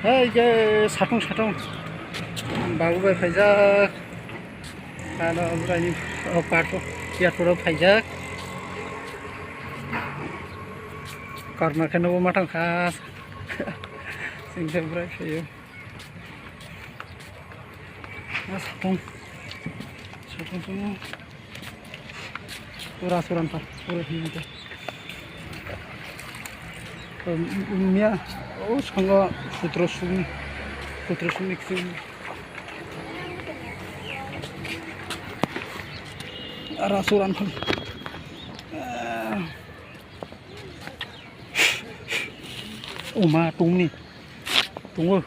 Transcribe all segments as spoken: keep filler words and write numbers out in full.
Hai je satung satung. Babu bai phaijak. Ano bwrani o park o, airport o phaijak. Korma khe nugo matang kha. Singsa bwrwi phaio. Ah, satung. Satung satung. Pura suran ta, pura hinta. Miya, o sanga sutro sum, sutro sum iksu. Ara suran ta. Uma tungni. Tungo.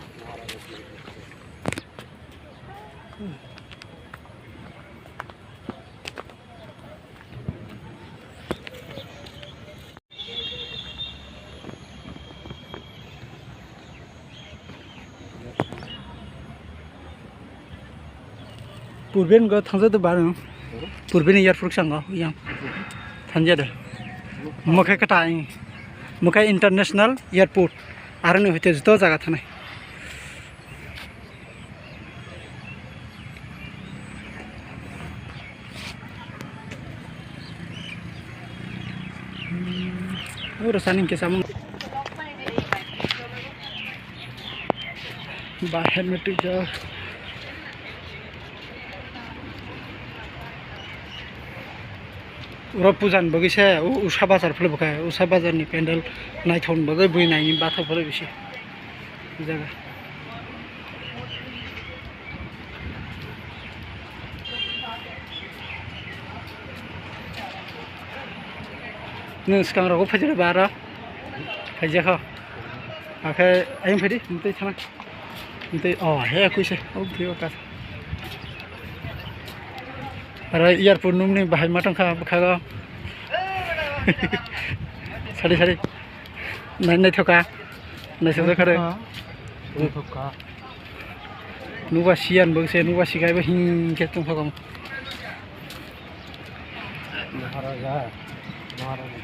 Purben go thangja de bar. Purben airport sango yang. Thangja de. Mokhe kata, mokhe international airport. Aroni hoite joto jaga thanai. Oro sani hwnkhe samung. Ba helmet twijak. Oro puja ni bagwi se u-, usa bazar philai bwkha, usa bazar ni pendel naithok ni bagwi bui naini bathok philai bisi jaga. Nwng swkang rogo phaijak ba aro? Phaijak kho. Hakhe ayang phaidi, mwtwi thana. Mwtwi, oh, he kuise. Oh, thwiyo kas. Aro airport numni bahai ma tongkha bwkhago. Sari sari. Nai naithoka. Naisajak kha re. Naithoka. Nuba siyan bo se, nuba sikai bo hing khe tong thokam. Maharaja, Maharaja.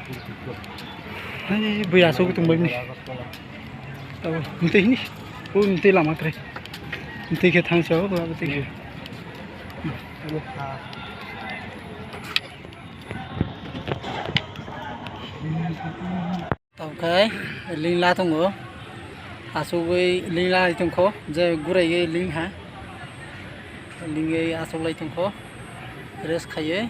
Hai, bui asok tong bai ni. Tabo, mute hini. O mute lama tre. Mute khe thang sa, o mute khe. Tabo. Tongkhe lingla tongo, asugwi lingla tongkho, je guraiwi lingha, lingwi achuklai tongkho, rest khaiwi.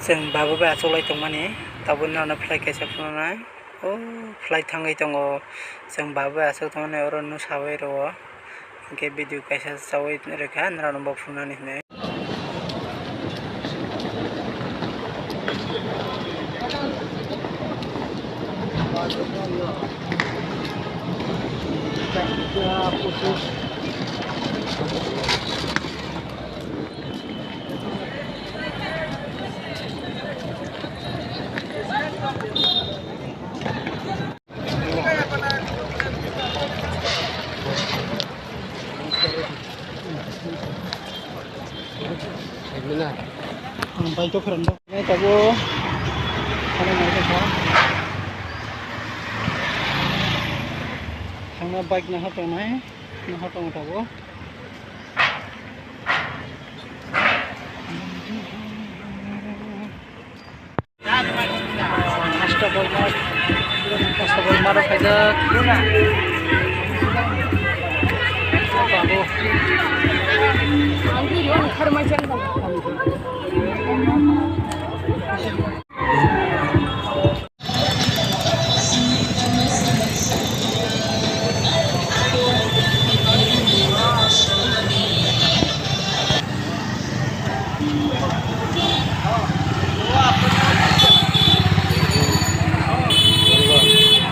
Chwng babu bai achuklai tongmani, tabukno ano flight kaisa phunuknai, o flight thangwi tongo, chwng babu bai achuk tongmani oro nw sawi rwo. Hwnkhe video kaisa chawi rwkha, norokno bo phunuknani hinwi. Ang bike to pheran do. Nai tabuk. Ano nai tabuk. Thangna bike naha tongnai. Naha tong tabuk. Hasta Bolmar, hasta Bolmar o khaijak. Babu.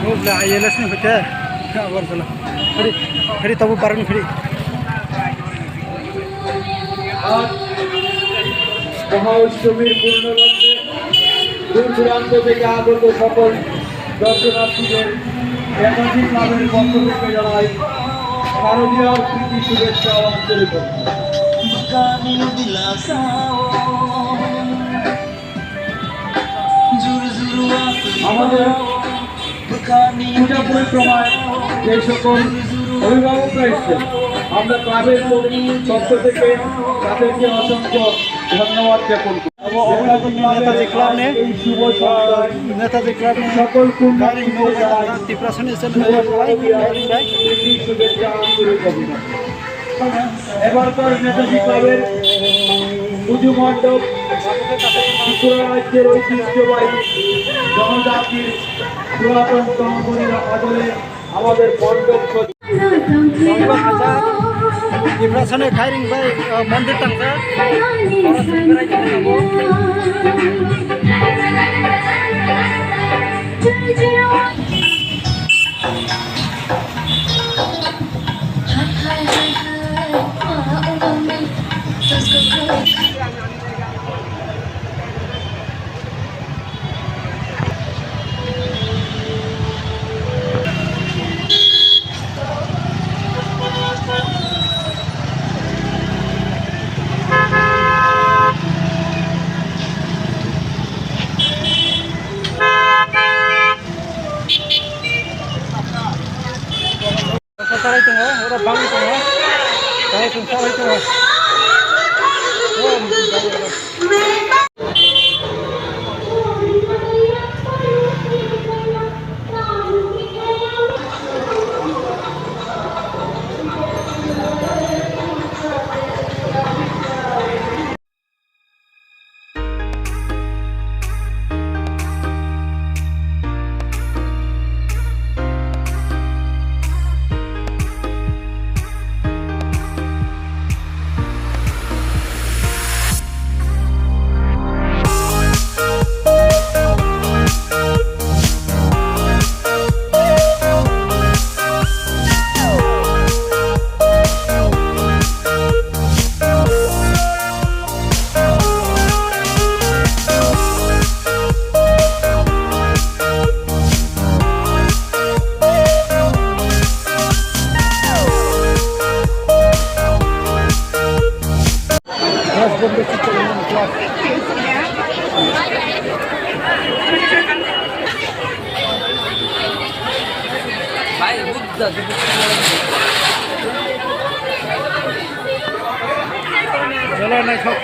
Nubla I L S ni hoite. Agartala. Hari, hari tabu barang hari. আজ মহা অষ্টমীর পূর্ণ লগ্নে দূর দূরান্ত থেকে আগত সকল দর্শনার্থীদের একাধিক নামের পক্ষ থেকে জানাই শারদীয়ার প্রীতি শুভেচ্ছা ও আন্তরিক অভিনন্দন। আমাদের পূজা পরিক্রমায় যে সকল অভিভাবকরা এসেছেন, আমরা ক্লাবের পক্ষ থেকে তাদেরকে অসংখ্য ধন্যবাদ জ্ঞাপন করি। অভিভাবক নেতাজি ক্লাব নে, এই শুভ সন্ধ্যায় নেতাজি ক্লাব নে সকল পুণ্যার্থীদের জানাই Tiprasa ni শুভ সন্ধ্যার প্রীতি শুভেচ্ছা আন্তরিক অভিনন্দন। এবারকার নেতাজি ক্লাবের পুজো মণ্ডপ ত্রিপুরা রাজ্যের ঐতিহ্যবাহী জনজাতির পুরাতন তহবিলের আদলে আমাদের মণ্ডপ সজ্জা। Tiprasa ni Khairing bai, uh, mondir tangsa. Salai tongo, oro bangwi tongo. Tei chwng salai tongo. Belai naithok.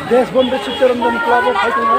Desbon Bechuk Charanjan Club o phai tongo.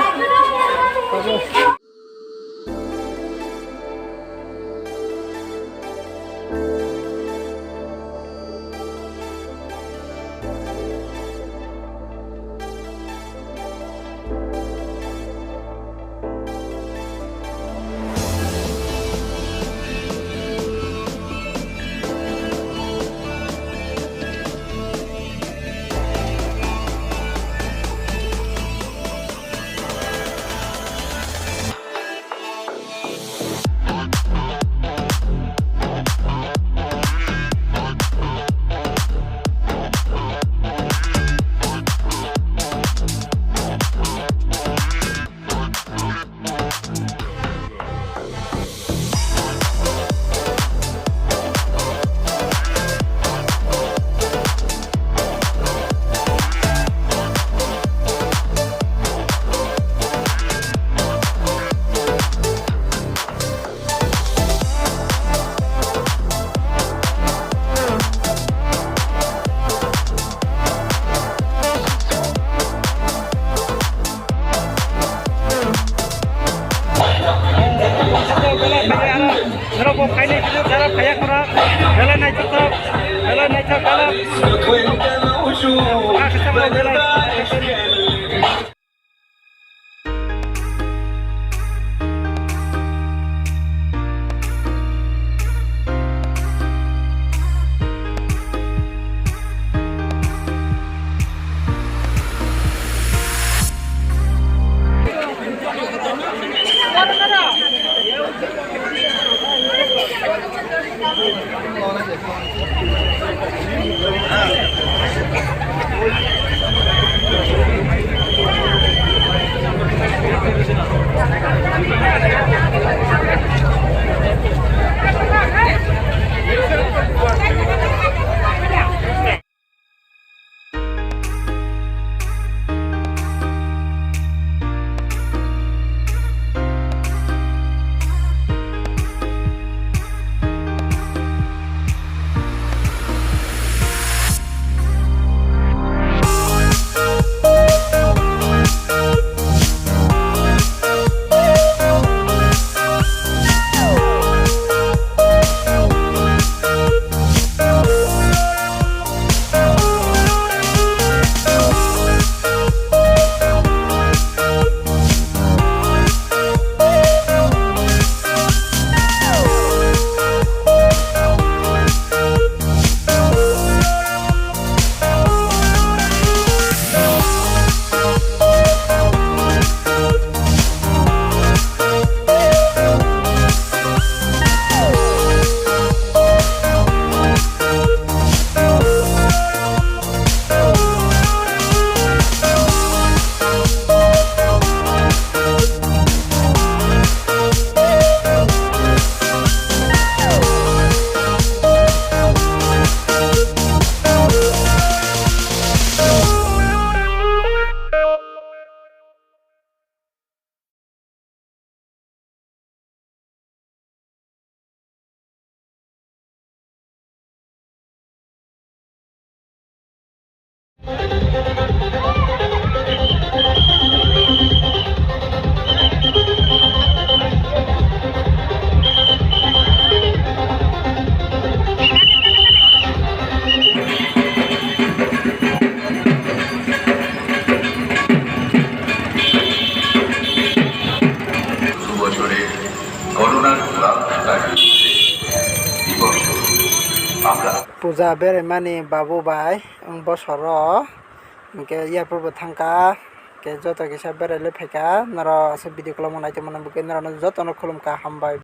Belai naithok, belai naithok, belai. বছরে করোনার প্রভাব দেখা দিয়েছে। বিপর্যয় আমরা Puja beraimani babu bai wng bosoro, hwnkhe yapharbo thangkha, hwnkhe joto kisa berailai phaikha, norok aswk video kwlangma naitongmani bagwi norokno jotono khulumkha, hambai.